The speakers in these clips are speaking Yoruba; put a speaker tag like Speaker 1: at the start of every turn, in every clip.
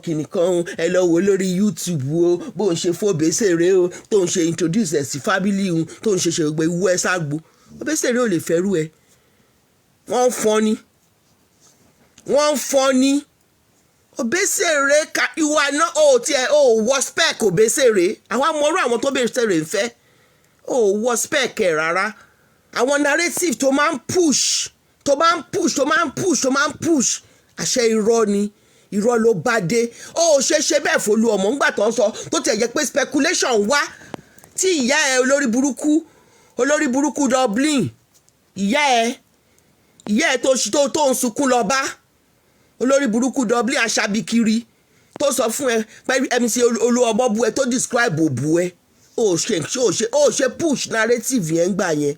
Speaker 1: Kìnnì kan, ẹ lọ wò lórí YouTube o, bó ń ṣe fún Obesere o, tó ń ṣe introduce ẹ̀ sí family o, tó ń ṣe ṣe gbogbo ewu ẹ ságbo. Obesere ò lè fẹ́rù ẹ. Wọ́n ń fọ́n ni, wọ́n ń fọ́n ni. Obesere ka ìwà náà ó tiẹ̀ ó wọ spec Obesere. Àwọn amọ̀rú àwọn tó Obesere ń fẹ́, ó wọ spec ẹ̀ rárá. Àwọn narrative tó máa ń push, tó máa ń push, tó máa ń push, tó máa ń push, àṣẹ irọ́ ni, irọ́ ló bá dé. Ó ṣe ṣe bẹ́ẹ̀ f'Olú Ọmọ ńgbà tó ń sọ, tó tiẹ̀ jẹ́ pé speculation wá tí ìyá ẹ olórí burúkú, olórí burúkú Dublin, ìyá ẹ tó ń sunkún lọ bá olórí burúkú Dublin aṣabikiri, tó sọ fún ẹ pé MC Olúọmọ bú ẹ, tó describe òbú ẹ, ó ṣe push narrative yẹn gbà yẹn.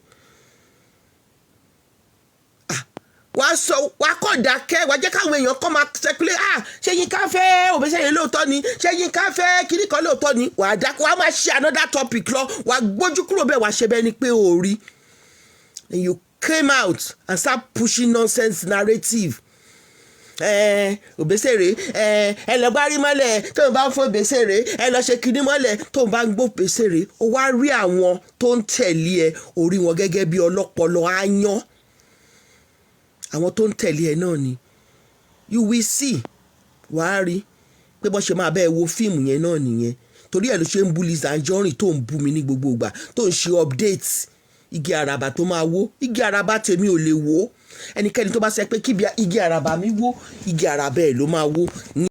Speaker 1: Ah, wàá sọ, wàá kọ̀ dákẹ́, wàá jẹ́ káwọn èèyàn kọ́ máa speculate. Ah, ṣé Yínká fẹ́ Òbésèré lóòótọ́ ni? Ṣé Yínká fẹ́ kíní kan lóòótọ́ ni? Wàá dákẹ́, wàá máa ṣe another topic lọ, wàá gbójú kúrò bẹ́ẹ̀, wàá ṣe bẹ́ẹ̀ ni pé o rí. And you came out and start pushing nonsense narrative. Òbésèré, ẹ lọ gbárí mọ́lẹ̀ tó ń bá ń fọ́ Òbésèré, ẹ lọ ṣe kinní mọ́lẹ̀ tó ń bá ń gbó Òbésèré. Ó wá rí àwọn tó ń tẹ̀lé ẹ, orí wọn gẹ́gẹ́ bí ọlọ́pọlọ áyán. Àwọn tó ń tẹ̀lé ẹ náà ni. You will see, wàá rí pé bọ́n ṣe máa bẹ́ẹ̀ wo fíìmù yẹn náà nìyẹn. Torí ẹ̀ ló ṣe ń bú Lizzy Anjorin, tó ń bú mi ní gbogbo ìgbà, tó ń ṣe update igi àràbà tó máa wó. Igi àràbà tèmi ò lè wó. Ẹnikẹ́ni tó bá sọ pé kí igi àràbà mi wó, igi àràbà ẹ̀ ló máa wó.